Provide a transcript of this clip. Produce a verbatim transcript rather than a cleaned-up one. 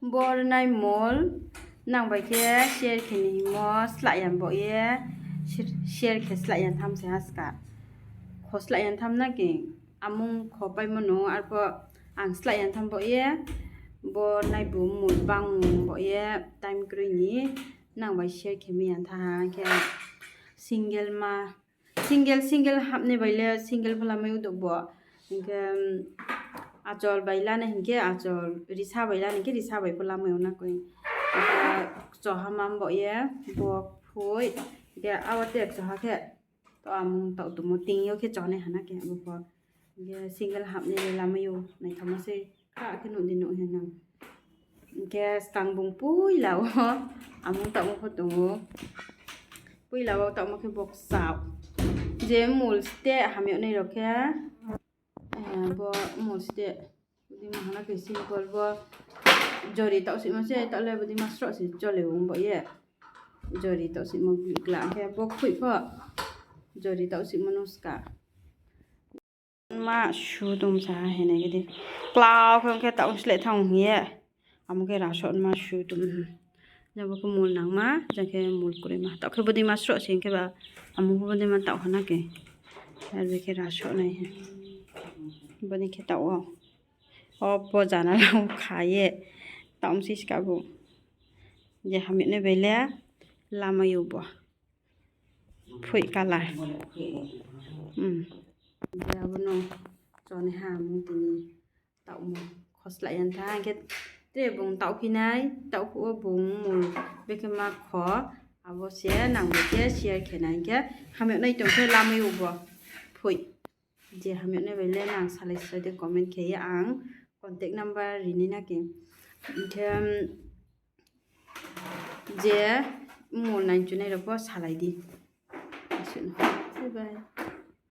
Bo rnai mol, nang bai khe share khe ni hingmo slái ya bo ye, share khe slái ya tham se ha ska. Kho slái ya tham na khe, amung kho paimo no, arphuh ang slái ya tham bo ye, bo nai bo mol bang bo ye, time kroi ni, nang bai share khe mi ya tha ha khe, single ma, single, single hapnai bai le single pho lamai ou do bo. Hing khe, achol bai lanai hing khe achol, risa bai lanai hing khe risa bai pho lamai ou na koi. Kchoha ma bo ye, bo phui, hing khe abo te kchoha khe, to amung taoh tongmo ting yo khe chonai ha na khe abo pho. Hing khe single hapnai le lamai ou, naithaoma sei, kha khe nuh di nuh hing nang. Hing khe skang bung poila wo, amung taohmo pho tong ou. Poila wo taohmo khe bo kchao. Je mol steh hamya nai rao khe, bo mol steh. Bodei ma hana khe simple bo jori taoh sihmo se, taoh le bodei ma sroh se chole ong bo ye. Jori taoh sihmo gla khe bo khui pho. Jori taoh sihmo no ska. Ma su tong sa ha hing nai khe di. Klau khe ong khe taoh sleh thanng hing ye. Amo khe rasoh ma su tong. Jang bo khe mol nangma, jang khe mol kroima. Taoh khe bodei ma sroh se hing khe ba, amo khe bodei ma taoh ha na khe. Ar bai khe rasoh nai ha. Bodei khe taoh ou. O bo jana rao kha ye. Taoh msi ska bo. Je hamya nai bai le lamai ou bo. Phoih color. Abo no chonaiha mung tini taohmo kho slái ya tha hing khe tre bung taoh phi nai, taoh phuh wo bung mol bekhe ma kho, abo se nang bai khe share khe nai hing khe hamya nai tong khe lamai ou bo. Phoih. Je hamya nai bai le nang salai srai de comment khe ye ang contact number ri nai na khe. Hing khe, je mol nai chunai rao pho salai di. Bye bye.